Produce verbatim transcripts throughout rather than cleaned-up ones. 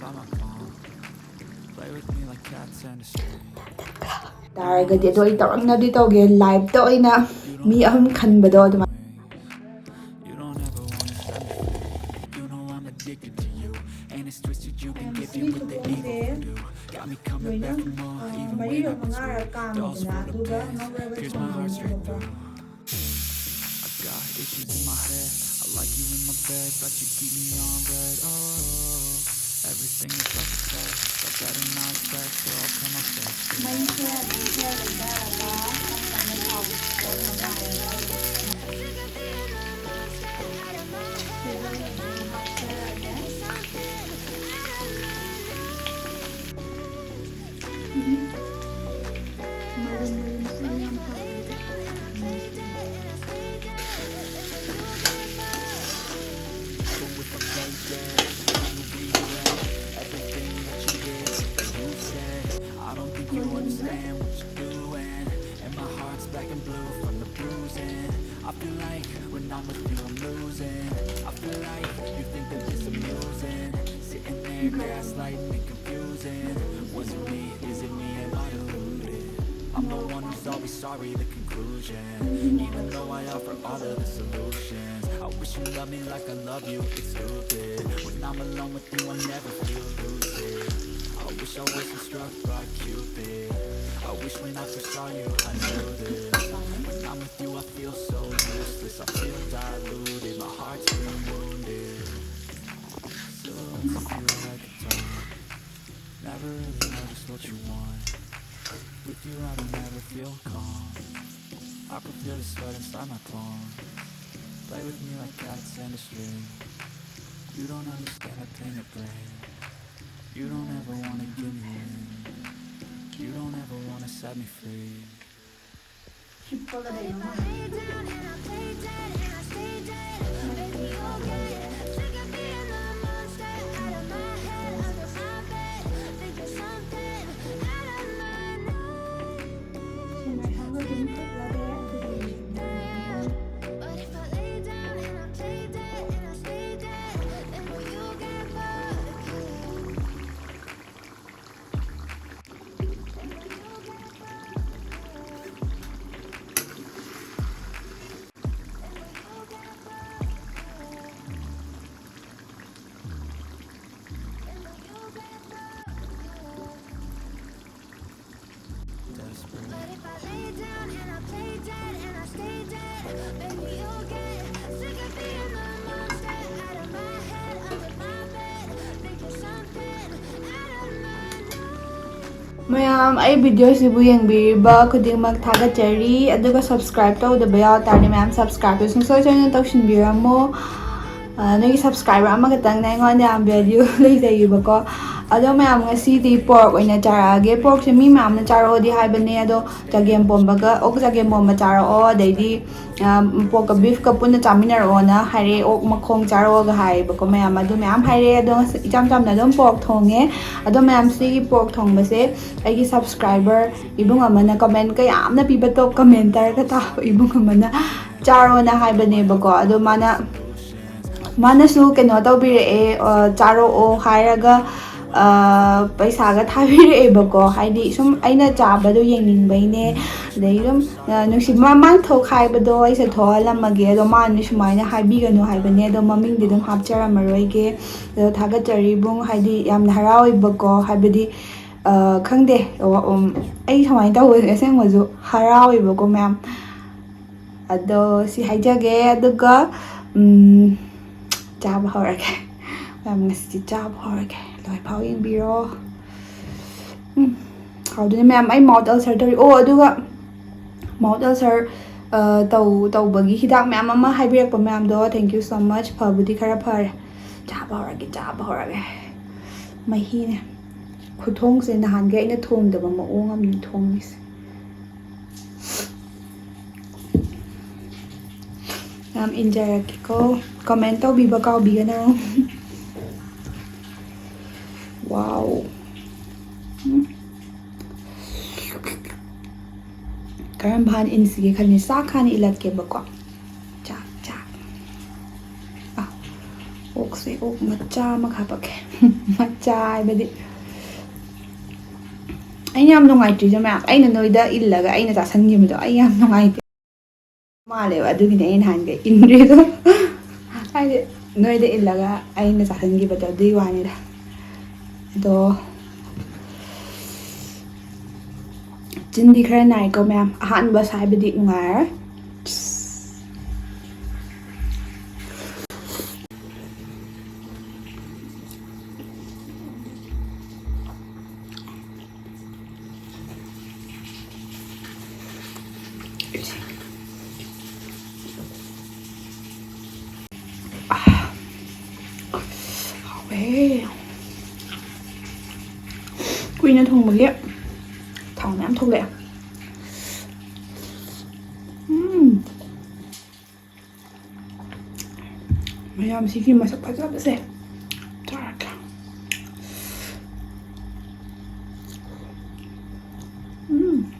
Play with me like cats and a string. ꯇꯥꯔꯒꯗꯤ ꯑꯗꯣ ꯑꯩ ꯇꯧꯔꯛꯅꯕꯗꯤ ꯇꯧꯒꯦ, ꯂꯥꯏꯞꯇ ꯑꯣꯏꯅ ꯃꯤ ꯑꯍꯨꯝ ꯈꯟꯕꯗꯣ ꯑꯗꯨꯃꯥꯏꯅ. You don't ever wanna set me free. You know I'm addicted to you, and it's twisted. You've been giving with the evil voodoo. Got me coming back for more, even when I betray. Dolls full of pins, pierce my heart straight through. I got issues in my head. I like you in my bed, but you keep me on red. Oh, everything is like a test. I better not expect to overcome my faith. I don't think you understand what you're doing. And my heart's black and blue from the bruising. I feel like when I'm with you, I'm losing. I feel like you think that this amusing. Sitting there, gaslighting and confusing. Was it me? Is it me? Am I deluded? I'm the one who's always sorry, the conclusion. Even though I offer all of the solutions, I wish you loved me like I love you. It's stupid. When I'm alone with you, I never feel lucid. I wish I wasn't struck by Cupid. I wish when I first saw you, I knew this. When I'm with you, I feel so useless. I feel diluted. My heart's been wounded. Still insecure like a dog. Never really know just what you want. With you, I don't ever feel calm. I can feel the sweat inside my palm. Play with me like cats and a string. You don't understand the pain it brings. You don't ever wanna give me in. You don't ever wanna set me free. ꯍꯤꯞꯄꯒ ꯂꯩꯕ ꯃꯥꯜꯂꯦ. ꯃꯌꯥꯝ, ꯑꯩ ꯚꯤꯗꯤꯑꯣꯁꯤꯕꯨ ꯌꯦꯡꯕꯤꯔꯤꯕ ꯈꯨꯗꯤꯡꯃꯛ ꯊꯥꯒꯠꯆꯔꯤ꯫ ꯑꯗꯨꯒ subscribe ꯇꯧꯗꯕ ꯌꯥꯎ ꯇꯥꯔꯗꯤ, ꯃꯌꯥꯝ, subscribeꯇꯨ ꯁꯨꯡꯁꯣꯏ ꯁꯣꯏꯗꯅ ꯇꯧꯁꯤꯟꯕꯤꯔꯝꯃꯣ꯫ ꯑ, ꯅꯣꯏꯒꯤ subscriber ꯑꯃꯈꯛꯇꯪꯅ ꯑꯩꯉꯣꯟꯗ ꯌꯥꯝ value ꯂꯩꯖꯩꯌꯦꯕꯀꯣ꯫ ꯑꯗꯣ ꯃꯌꯥꯝ, ꯉꯁꯤꯗꯤ pork ꯑꯣꯏꯅ ꯆꯥꯔꯛꯑꯒꯦ꯫ Porkꯁꯦ ꯃꯤ ꯃꯌꯥꯝꯅ ꯆꯥꯔꯛꯑꯣꯗꯤ ꯍꯥꯏꯕꯅꯦ, ꯑꯗꯣ ꯆꯒꯦꯝ ꯄꯣꯝꯕꯒ, ꯑꯣꯛ ꯆꯒꯦꯝ ꯄꯣꯝꯕ ꯆꯥꯔꯛꯑꯣ, ꯑꯗꯩꯗꯤ, ꯑ, porkꯀ beefꯀ ꯄꯨꯟꯅ ꯆꯥꯃꯤꯟꯅꯔꯛꯑꯣꯅ ꯍꯥꯏꯔꯛꯑꯦ, ꯑꯣꯛ ꯃꯈꯣꯡ ꯆꯥꯔꯛꯑꯣ ꯍꯥꯏꯌꯦꯕꯀꯣ꯫ ꯃꯌꯥꯝ, ꯑꯗꯨ ꯃꯌꯥꯝ ꯍꯥꯏꯔꯛꯑꯦ꯫ ꯑꯗꯣ ꯉꯁꯤ ꯏꯆꯝ ꯆꯝꯅ ꯑꯗꯨꯝ pork ꯊꯣꯡꯉꯦ꯫ ꯑꯗꯣ ꯃꯌꯥꯝ, ꯁꯤꯒꯤ pork ꯊꯣꯡꯕꯁꯦ ꯑꯩꯒꯤ subscriber ꯏꯕꯨꯡ ꯑꯃꯅ, comment ꯀꯌꯥꯝꯅ ꯄꯤꯕ top commenterꯒ ꯇꯥꯕ ꯏꯕꯨꯡ ꯑꯃꯅ ꯆꯥꯔꯣꯅ ꯍꯥꯏꯕꯅꯦꯕꯀꯣ꯫ ꯑꯗꯣ ꯃꯥꯅ, ꯃꯥꯅꯁꯨ ꯀꯩꯅꯣ ꯇꯧꯕꯤꯔꯛꯑꯦ, ꯑ, ꯆꯥꯔꯛꯑꯣ ꯍꯥꯏꯔꯒ, ꯑ, ꯄꯩꯁꯥꯒ ꯊꯥꯕꯤꯔꯛꯑꯦꯕꯀꯣ꯫ ꯍꯥꯏꯗꯤ ꯁꯨꯝ ꯑꯩꯅ ꯆꯥꯕꯗꯣ ꯌꯦꯡꯅꯤꯡꯕꯩꯅꯦ꯫ ꯑꯗꯩ ꯑꯗꯨꯝ, ꯑ, ꯅꯨꯡꯁꯤ-, ꯃꯃꯥꯡ ꯊꯣꯛ ꯍꯥꯏꯕꯗꯣ ꯑꯩꯁꯦ ꯊꯣꯛꯍꯜꯂꯝꯃꯒꯦ꯫ ꯑꯗꯣ ꯃꯥꯅꯗꯤ ꯁꯨꯃꯥꯏꯅ ꯍꯥꯏꯕꯤꯒꯅꯨ ꯍꯥꯏꯕꯅꯦ꯫ ꯑꯗꯣ ꯃꯃꯤꯡꯗꯤ ꯑꯗꯨꯝ ꯍꯥꯞꯆꯔꯝꯃꯔꯣꯏꯒꯦ꯫ ꯑꯗꯣ ꯊꯥꯒꯠꯆꯔꯤ ꯏꯕꯨꯡ, ꯍꯥꯏꯗꯤ ꯌꯥꯝꯅ ꯍꯔꯥꯎꯋꯦꯕꯀꯣ꯫ ꯍꯥꯏꯕꯗꯤ, ꯑ, ꯈꯪꯗꯦ, ꯑ, ꯎꯝ, ꯑꯩ ꯁꯨꯃꯥꯏꯅ ꯇꯧꯕꯁꯦ ꯑꯁꯦꯡꯕꯁꯨ ꯍꯔꯥꯎꯋꯦꯕꯀꯣ ꯃꯌꯥꯝ꯫ ꯑꯗꯣ ꯁꯤ ꯍꯥꯏꯖꯒꯦ, ꯑꯗꯨꯒ, ꯎꯝ, ꯆꯥꯕ ꯍꯧꯔꯒꯦ꯫ ꯃꯌꯥꯝ, ꯉꯁꯤꯗꯤ ꯆꯥꯕ ꯍꯧꯔꯒꯦ꯫ ꯂꯣꯏꯐꯥꯎ ꯌꯦꯡꯕꯤꯔꯣ꯫ ꯎꯝ, ꯍꯥꯎꯗꯣꯏꯅꯦ ꯃꯌꯥꯝ꯫ ꯑꯩ mouth ulcer ꯇꯧꯔꯤ꯫ ꯑꯣ, ꯑꯗꯨꯒ mouth ulcer, ꯑ, ꯇꯧ-, ꯇꯧꯕꯒꯤ ꯍꯤꯗꯥꯛ ꯃꯌꯥꯝ ꯑꯃ ꯍꯥꯏꯕꯤꯔꯛꯄ ꯃꯌꯥꯝꯗꯣ, thank you so much꯫ ꯐꯕꯨꯗꯤ ꯈꯔ ꯐꯔꯦ꯫ ꯆꯥꯕ ꯍꯧꯔꯒꯦ, ꯆꯥꯕ ꯍꯧꯔꯒꯦ꯫ ꯃꯍꯤꯅꯦ꯫ ꯈꯨꯊꯣꯡꯁꯦ ꯅꯍꯥꯟꯒꯩ ꯑꯩꯅ ꯊꯣꯡꯗꯕ ꯃꯑꯣꯡ ꯑꯃꯅꯤ ꯊꯣꯡꯉꯤꯁꯦ꯫ ꯌꯥꯝ ꯏꯟꯖꯔꯛꯀꯦꯀꯣ꯫ Comment ꯇꯧꯕꯤꯕ ꯀꯥꯎꯕꯤꯒꯅꯨ꯫ Wow꯫ ꯎꯝ꯫ ꯀꯔꯝꯕ ꯍꯥꯟꯅ ꯏꯟꯁꯤꯒꯦ ꯈꯜꯂꯤ? ꯆꯥꯛ ꯍꯥꯟꯅ ꯏꯜꯂꯛꯀꯦꯕꯀꯣ꯫ ꯆꯥꯛ, ꯆꯥꯛ꯫ ꯑ, ꯑꯣꯛꯁꯦ, ꯑꯣꯛ ꯃꯆꯥ ꯑꯃ ꯍꯥꯄꯛꯀꯦ꯫ ꯃꯆꯥ ꯍꯥꯏꯕꯗꯤ ꯑꯩꯅ ꯌꯥꯝ ꯅꯨꯡꯉꯥꯏꯇ꯭ꯔꯤꯁꯦ ꯃꯌꯥꯝ, ꯑꯩꯅ ꯅꯣꯏꯗ ꯏꯜꯂꯒ ꯑꯩꯅ ꯆꯥꯁꯟꯈꯤꯕꯗꯣ ꯑꯩ ꯌꯥꯝ ꯅꯨꯡꯉꯥꯏꯇꯦ꯫ ꯃꯥꯜꯂꯦꯕ, ꯑꯗꯨꯒꯤꯅꯦ ꯑꯩ ꯅꯍꯥꯟꯒꯩ ꯏꯟꯗ꯭ꯔꯤꯗꯣ꯫ ꯍꯥꯏꯗꯤ ꯅꯣꯏꯗ ꯏꯜꯂꯒ ꯑꯩꯅ ꯆꯥꯁꯟꯈꯤꯕꯗꯣ ꯑꯗꯨꯒꯤ ꯋꯥꯅꯤꯗ꯫ ꯑꯗꯣ ꯆꯤꯟꯗꯤ ꯈꯔ ꯅꯥꯏꯀꯣ ꯃꯌꯥꯝ, ꯑꯍꯥꯟꯕ ꯁꯥꯏꯕꯗꯤ ꯅꯨꯡꯉꯥꯏꯔꯔꯣꯏ꯫ ꯑꯥ, ꯍꯥꯎꯋꯦ꯫ ꯀꯨꯏꯅ ꯊꯣꯡꯕꯒꯤ ꯊꯥꯎ ꯃꯌꯥꯝ ꯊꯣꯛꯂꯛꯑꯦ꯫ ꯎꯝ꯫ ꯃꯌꯥꯝꯁꯤꯒꯤ ꯃꯁꯛ ꯐꯖꯕꯁꯦ ꯆꯥꯔꯛꯀꯦ꯫ ꯎꯝ꯫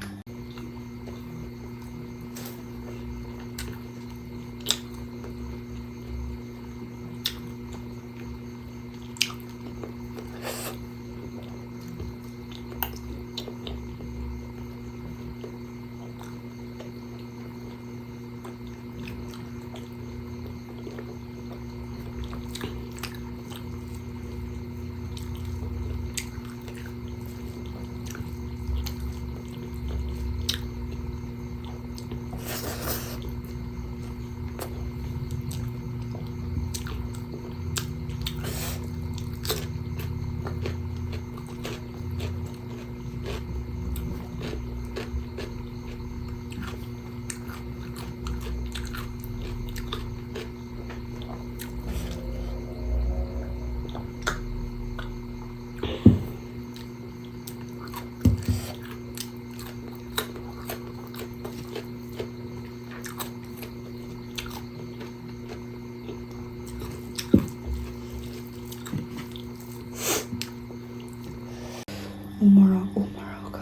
ꯎ ꯃꯣꯔꯣꯛ, ꯎ ꯃꯣꯔꯣꯛ꯫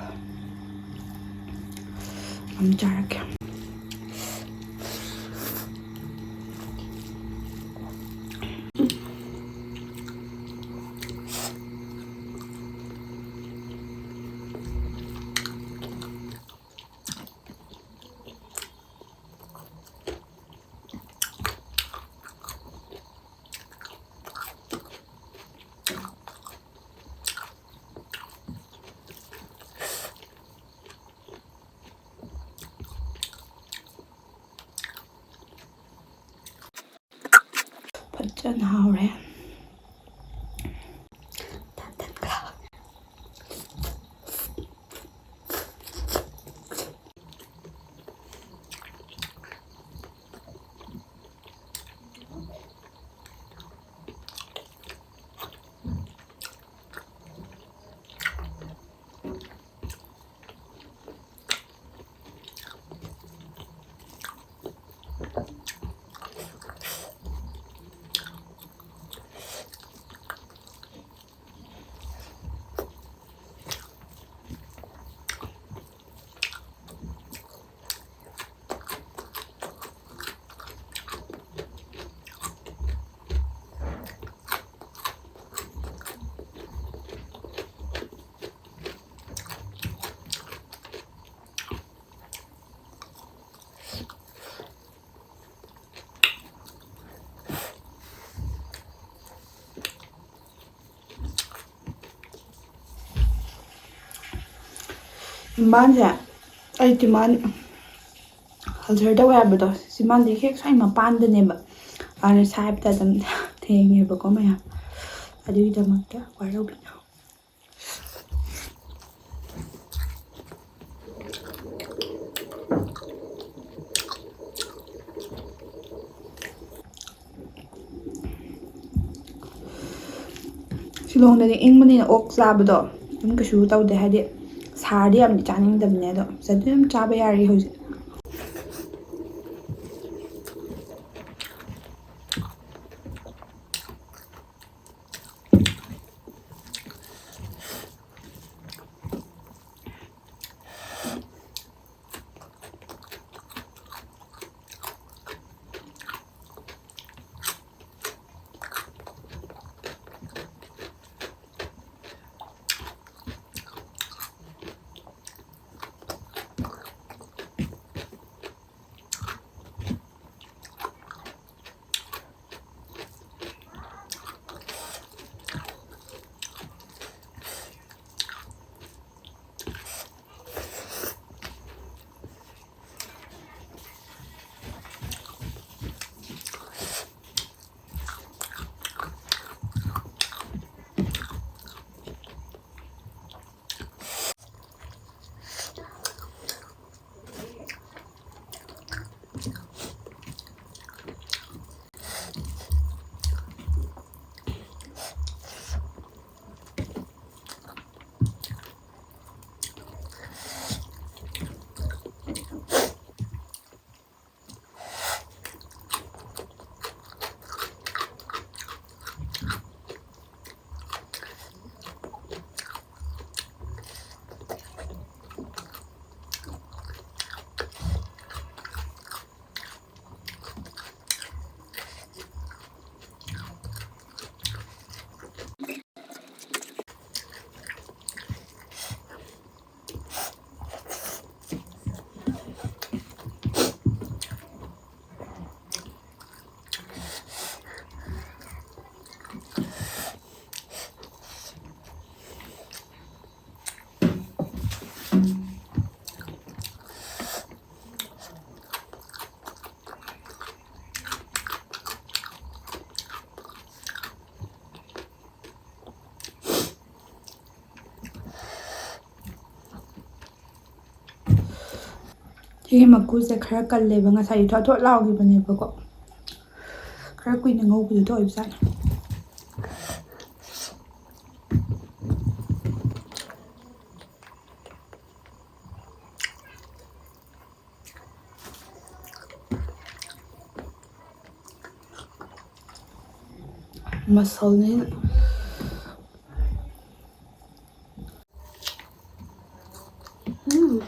ꯑꯃ ꯆꯥꯔꯛꯀꯦ꯫ ꯐꯖꯅ ꯍꯥꯎꯔꯦ꯫ ꯊꯥ ꯊꯥ ꯊꯥ꯫ ꯆꯤꯝꯕꯥꯟꯁꯦ, ꯑꯩ ꯆꯤꯝꯕꯥꯟ ꯑꯜꯁꯔ ꯇꯧꯋꯦ ꯍꯥꯏꯕꯗꯣ, ꯆꯤꯝꯕꯥꯟꯁꯦ ꯍꯦꯛ ꯁ꯭ꯋꯥꯏ ꯃꯄꯥꯟꯗꯅꯦꯕ꯫ ꯑꯗꯨꯅ ꯁꯥꯏꯕꯗ ꯑꯗꯨꯝ ꯊꯦꯡꯉꯦꯕꯀꯣ ꯃꯌꯥꯝ꯫ ꯑꯗꯨꯒꯤꯗꯃꯛꯇ ꯋꯥꯔꯧꯕꯤꯅꯨ꯫ ꯁꯤꯂꯣꯡꯗꯗꯤ ꯏꯪꯕꯅꯤꯅ ꯑꯣꯛ ꯆꯥꯕꯗꯣ ꯑꯗꯨꯝ ꯀꯩꯁꯨ ꯇꯧꯗꯦ, ꯍꯥꯏꯗꯤ ꯁꯥꯔꯗꯤ ꯌꯥꯝ ꯆꯥꯅꯤꯡꯗꯕꯅꯦ, ꯑꯗꯣ ꯁꯤꯗꯗꯤ ꯑꯗꯨꯝ ꯆꯥꯕ ꯌꯥꯔꯤ ꯍꯧꯖꯤꯛ꯫ ꯁꯤꯒꯤ ꯃꯀꯨꯁꯦ ꯈꯔ ꯀꯜꯂꯦꯕ, ꯉꯁꯥꯏꯗꯤ ꯊꯣꯠ ꯊꯣꯠ ꯂꯥꯎꯈꯤꯕꯅꯦꯕꯀꯣ, ꯈꯔ ꯀꯨꯏꯅ ꯉꯧꯕꯗꯨꯗ ꯑꯣꯏꯕꯖꯥꯠꯅꯤ꯫ ꯃꯁꯜꯅꯦ꯫ ꯎꯝ꯫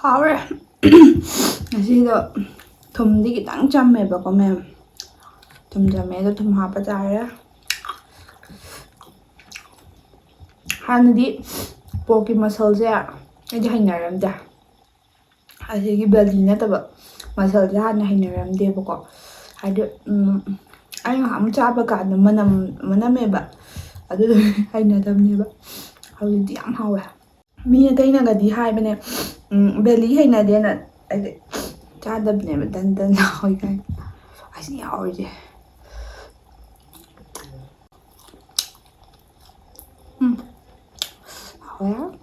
ꯍꯥꯎꯔꯦ꯫ ꯉꯁꯤꯗꯣ ꯊꯨꯝꯗꯤ ꯈꯤꯇꯪ ꯆꯝꯃꯦꯕꯀꯣ, ꯃꯌꯥꯝ꯫ ꯊꯨꯝ ꯆꯝꯃꯦ, ꯑꯗꯣ ꯊꯨꯝ ꯍꯥꯞꯄ ꯆꯥꯔꯦ꯫ ꯍꯥꯟꯅꯗꯤ ꯄꯣꯔꯛꯀꯤ ꯃꯁꯜꯁꯦ ꯑꯩꯗꯤ ꯍꯩꯅꯔꯝꯗꯦ꯫ ꯑꯁꯤꯒꯤ ꯕꯦꯂꯤ ꯅꯠꯇꯕ ꯃꯁꯜꯁꯦ ꯍꯥꯟꯅ ꯍꯩꯅꯔꯝꯗꯦꯕꯀꯣ꯫ ꯍꯥꯏꯗꯤ, ꯎꯝ, ꯑꯩ ꯉꯥꯏꯍꯥꯛ ꯆꯥꯕ ꯀꯥꯟꯗ ꯃꯅꯝ, ꯃꯅꯝꯃꯦꯕ꯫ ꯑꯗꯨꯗꯨꯒꯤ ꯍꯩꯅꯗꯕꯅꯦꯕ꯫ ꯍꯧꯖꯤꯛꯇꯤ ꯌꯥꯝ ꯍꯥꯎꯋꯦ꯫ ꯃꯤ ꯑꯇꯩꯅꯒꯗꯤ ꯍꯥꯏꯕꯅꯦ, ꯎꯝ, ꯕꯦꯂꯤ ꯍꯩꯅꯗꯦꯅ꯫ ꯑꯩꯗꯤ ꯆꯥꯗꯕꯅꯦꯕ, ꯗꯟ ꯗꯟ ꯂꯥꯎꯋꯦ ꯀꯥꯏꯅ꯫ ꯑꯁꯤ ꯌꯥꯎꯔꯤꯁꯦ꯫ ꯎꯝ꯫ ꯍꯥꯎꯋꯦ꯫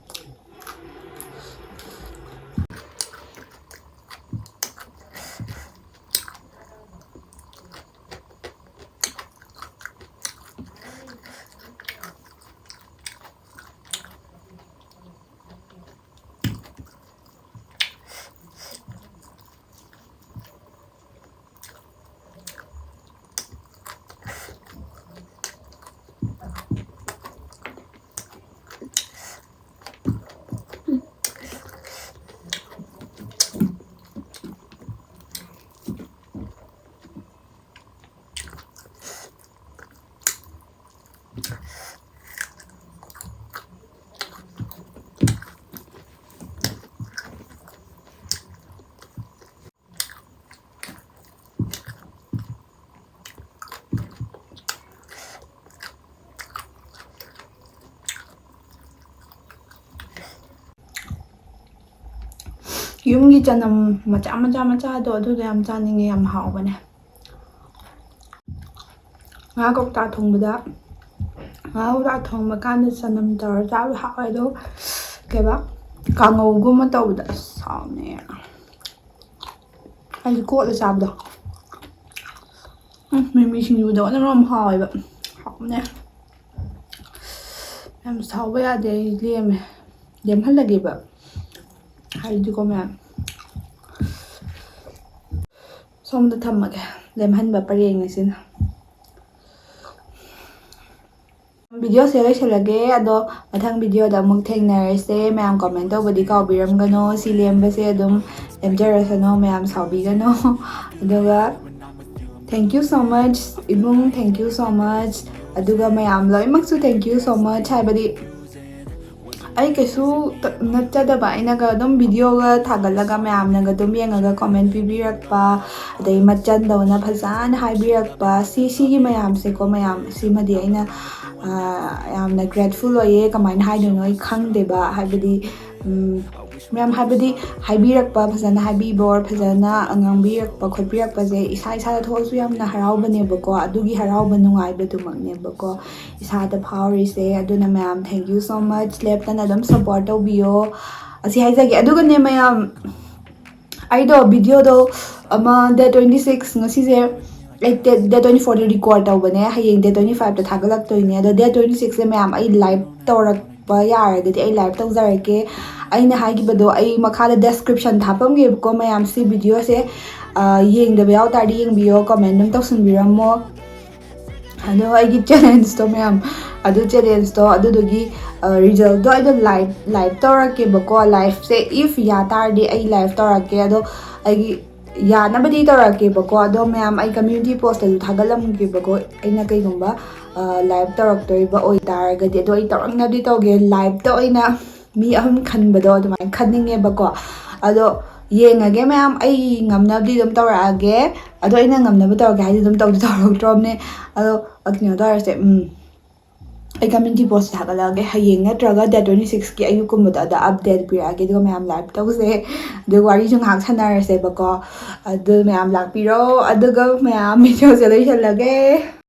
ꯌꯨꯝꯒꯤ ꯆꯅꯝ ꯃꯆꯥ ꯃꯆꯥ ꯃꯆꯥꯗꯣ, ꯑꯗꯨꯗꯣ ꯌꯥꯝ ꯆꯥꯅꯤꯡꯉꯦ, ꯌꯥꯝ ꯍꯥꯎꯕꯅꯦ꯫ ꯉꯥ ꯀꯧꯇꯥ ꯊꯣꯡꯕꯗ, ꯉꯥ ꯀꯧꯇꯥ ꯊꯣꯡꯕ ꯀꯥꯟꯗ ꯆꯅꯝ ꯇꯧꯔ ꯆꯥꯕ ꯍꯥꯎꯋꯦ꯫ ꯑꯗꯣ ꯀꯩꯕ, ꯀꯥꯡꯉꯧꯒꯨꯝꯕ ꯇꯧꯕꯗ ꯑꯁ ꯍꯥꯎꯅꯦ꯫ ꯑꯩꯗꯤ ꯀꯣꯠꯂ ꯆꯥꯕꯗꯣ꯫ ꯎꯝ, ꯃꯤꯃꯤ ꯁꯤꯡꯖꯨꯗꯣ ꯑꯗꯨꯝ ꯌꯥꯝ ꯍꯥꯎꯋꯦꯕ꯫ ꯍꯥꯎꯕꯅꯦ꯫ ꯌꯥꯝ ꯁꯥꯎꯕ ꯌꯥꯗꯦ, ꯑꯩ ꯂꯦꯝꯃꯦ꯫ ꯂꯦꯝꯍꯜꯂꯒꯦꯕ꯫ ꯍꯥꯏꯗꯤꯀꯣ ꯃꯌꯥꯝ꯫ ꯁꯣꯝꯗ ꯊꯝꯃꯒꯦ꯫ ꯂꯦꯝꯍꯟꯕ ꯄꯔꯦꯡꯅꯤ ꯁꯤꯅ꯫ ꯚꯤꯗꯤꯑꯣꯁꯦ ꯂꯣꯏꯁꯤꯜꯂꯒꯦ, ꯑꯗꯣ ꯃꯊꯪ ꯚꯤꯗꯤꯑꯣꯗ ꯑꯃꯨꯛ ꯊꯦꯡꯅꯔꯁꯦ꯫ ꯃꯌꯥꯝ ꯀꯃꯦꯟ ꯇꯧꯕꯗꯤ ꯀꯥꯎꯕꯤꯔꯝꯒꯅꯣ, ꯁꯤ ꯂꯦꯝꯕꯁꯦ ꯑꯗꯨꯝ ꯂꯦꯝꯖꯔꯁꯅꯣ, ꯃꯌꯥꯝ ꯁꯥꯎꯕꯤꯒꯅꯣ꯫ ꯑꯗꯨꯒ thank you so much ꯏꯕꯨꯡ, thank you so much꯫ ꯑꯗꯨꯒ ꯃꯌꯥꯝ ꯂꯣꯏꯅꯃꯛꯁꯨ thank you so much, ꯍꯥꯏꯕꯗꯤ ꯑꯩ ꯀꯩꯁꯨ ꯇ- ꯅꯠꯆꯗꯕ, ꯑꯩꯅꯒ ꯑꯗꯨꯝ ꯚꯤꯗꯤꯑꯣꯒ ꯊꯥꯒꯠꯂꯒ ꯃꯌꯥꯝꯅꯒ ꯑꯗꯨꯝ ꯌꯦꯡꯉꯒ ꯀꯃꯦꯟ ꯄꯤꯕꯤꯔꯛꯄ, ꯑꯗꯩ ꯃꯆꯟꯗꯧꯅ ꯐꯖꯅ ꯍꯥꯏꯕꯤꯔꯛꯄ, ꯁꯤ ꯁꯤꯒꯤ ꯃꯌꯥꯝꯁꯦꯀꯣ, ꯃꯌꯥꯝ ꯁꯤꯃꯗꯤ ꯑꯩꯅ ꯌꯥꯝꯅ ꯒ꯭ꯔꯦꯠꯐꯨꯜ ꯑꯣꯏꯌꯦ꯫ ꯀꯃꯥꯏꯅ ꯍꯥꯏꯗꯣꯏꯅꯣ ꯑꯩ ꯈꯪꯗꯦꯕ, ꯍꯥꯏꯕꯗꯤ ꯃꯌꯥꯝ, ꯍꯥꯏꯕꯗꯤ ꯍꯥꯏꯕꯤꯔꯛꯄ, ꯐꯖꯅ ꯍꯥꯏꯕꯤꯕ or ꯐꯖꯅ ꯉꯥꯡꯕꯤꯔꯛꯄ ꯈꯣꯠꯄꯤꯔꯛꯄꯁꯦ ꯏꯁꯥ ꯏꯁꯥꯗ ꯊꯣꯛꯑꯁꯨ ꯌꯥꯝꯅ ꯍꯔꯥꯎꯕꯅꯦꯕꯀꯣ꯫ ꯑꯗꯨꯒꯤ ꯍꯔꯥꯎꯕ ꯅꯨꯡꯉꯥꯏꯕꯗꯨꯃꯛꯅꯦꯕꯀꯣ ꯏꯁꯥꯗ ꯐꯥꯎꯔꯤꯁꯦ꯫ ꯑꯗꯨꯅ ꯃꯌꯥꯝ, thank you so much, ꯂꯦꯞꯇꯅ ꯑꯗꯨꯝ ꯁꯞꯄꯣꯔꯠ ꯇꯧꯕꯤꯌꯣ꯫ ꯑꯁꯤ ꯍꯥꯏꯖꯒꯦ꯫ ꯑꯗꯨꯒꯅꯦ ꯃꯌꯥꯝ, ꯑꯩꯗꯣ ꯚꯤꯗꯤꯑꯣꯗꯣ ꯑꯃ date twenty six, ꯉꯁꯤꯁꯦ ꯑꯩ date twenty fourꯗ ꯔꯤꯀꯣꯔꯗ ꯇꯧꯕꯅꯦ, ꯍꯌꯦꯡ date twenty fiveꯇ ꯊꯥꯒꯠꯂꯛꯇꯣꯏꯅꯦ꯫ ꯑꯗꯣ date twenty sixꯁꯦ ꯃꯌꯥꯝ ꯑꯩ ꯂꯥꯏꯚ ꯇꯧꯔꯛꯄ ꯌꯥꯔꯒꯗꯤ ꯑꯩ ꯂꯥꯏꯚ ꯇꯧꯖꯔꯛꯀꯦ꯫ ꯑꯩꯅ ꯍꯥꯏꯈꯤꯕꯗꯣ ꯑꯩ ꯃꯈꯥꯗ ꯗꯦꯁꯀ꯭ꯔꯤꯞꯁꯟꯗ ꯍꯥꯞꯄꯝꯒꯦꯕꯀꯣ꯫ ꯃꯌꯥꯝ ꯁꯤ ꯚꯤꯗꯤꯑꯣꯁꯦ ꯌꯦꯡꯗꯕ ꯌꯥꯎ ꯇꯥꯔꯗꯤ ꯌꯦꯡꯕꯤꯌꯣ, ꯀꯃꯦꯟ ꯑꯗꯨꯝ ꯇꯧꯁꯤꯟꯕꯤꯔꯝꯃꯣ꯫ ꯑꯗꯣ ꯑꯩꯒꯤ ꯆꯦꯂꯦꯟꯖꯇꯣ ꯃꯌꯥꯝ, ꯑꯗꯨ ꯆꯦꯂꯦꯟꯖꯇꯣ ꯑꯗꯨꯗꯨꯒꯤ ꯔꯤꯖꯜꯗꯣ ꯑꯩꯗꯣ ꯂꯥꯏꯚ ꯂꯥꯏꯚ ꯇꯧꯔꯛꯀꯦꯕꯀꯣ꯫ ꯂꯥꯏꯚꯁꯦ if ꯌꯥ ꯇꯥꯔꯗꯤ ꯑꯩ ꯂꯥꯏꯚ ꯇꯧꯔꯛꯀꯦ꯫ ꯑꯗꯣ ꯑꯩꯒꯤ ꯌꯥꯅꯕꯗꯤ ꯇꯧꯔꯛꯀꯦꯕꯀꯣ꯫ ꯑꯗꯣ ꯃꯌꯥꯝ, ꯑꯩ ꯀꯝꯃ꯭ꯌꯨꯅꯤꯇꯤ ꯄꯣꯁꯇꯁꯨ ꯊꯥꯒꯠꯂꯝꯒꯦꯕꯀꯣ, ꯑꯩꯅ ꯀꯩꯒꯨꯝꯕ ꯂꯥꯏꯚ ꯇꯧꯔꯛꯇꯣꯏꯕ ꯑꯣꯏꯇꯥꯔꯒꯗꯤ꯫ ꯑꯗꯣ ꯑꯩ ꯇꯧꯔꯛꯅꯕꯗꯤ ꯇꯧꯒꯦ, ꯂꯥꯏꯚꯇ ꯑꯣꯏꯅ ꯃꯤ ꯑꯍꯨꯝ ꯈꯟꯕꯗꯣ ꯑꯗꯨꯃꯥꯏꯅ ꯈꯟꯅꯤꯡꯉꯦꯕꯀꯣ꯫ ꯑꯗꯣ ꯌꯦꯡꯉꯒꯦ ꯃꯌꯥꯝ, ꯑꯩ ꯉꯝꯅꯕꯗꯤ ꯑꯗꯨꯝ ꯇꯧꯔꯛꯑꯒꯦ꯫ ꯑꯗꯣ ꯑꯩꯅ ꯉꯝꯅꯕ ꯇꯧꯔꯛꯀꯦ ꯍꯥꯏꯗꯤ ꯑꯗꯨꯝ ꯇꯧꯗꯤ ꯇꯧꯔꯛꯇ꯭ꯔꯣꯕꯅꯦ꯫ ꯑꯗꯣ ꯀꯩꯅꯣ ꯇꯧꯔꯁꯦ, ꯎꯝ, ꯑꯩ ꯀꯝꯃ꯭ꯌꯨꯅꯤꯇꯤ ꯄꯣꯁꯇ ꯊꯥꯒꯠꯂꯛꯑꯒꯦ꯫ ꯍꯌꯦꯡ ꯅꯠꯇ꯭ꯔꯒ date twenty sixꯀꯤ ꯑꯌꯨꯛꯀꯨꯝꯕꯗ ꯑꯗ ꯑꯞꯗꯦꯠ ꯄꯤꯔꯛꯑꯒꯦ, ꯑꯗꯨꯒ ꯃꯌꯥꯝ ꯂꯥꯏꯚ ꯇꯧꯁꯦ꯫ ꯑꯗꯨꯒ ꯋꯥꯔꯤꯁꯨ ꯉꯥꯏꯍꯥꯛ ꯁꯥꯟꯅꯔꯁꯦꯕꯀꯣ꯫ ꯑꯗꯨ ꯃꯌꯥꯝ ꯂꯥꯛꯄꯤꯔꯣ꯫ ꯑꯗꯨꯒ ꯃꯌꯥꯝ, ꯚꯤꯗꯤꯑꯣꯁꯦ ꯂꯣꯏꯁꯜꯂꯒꯦ꯫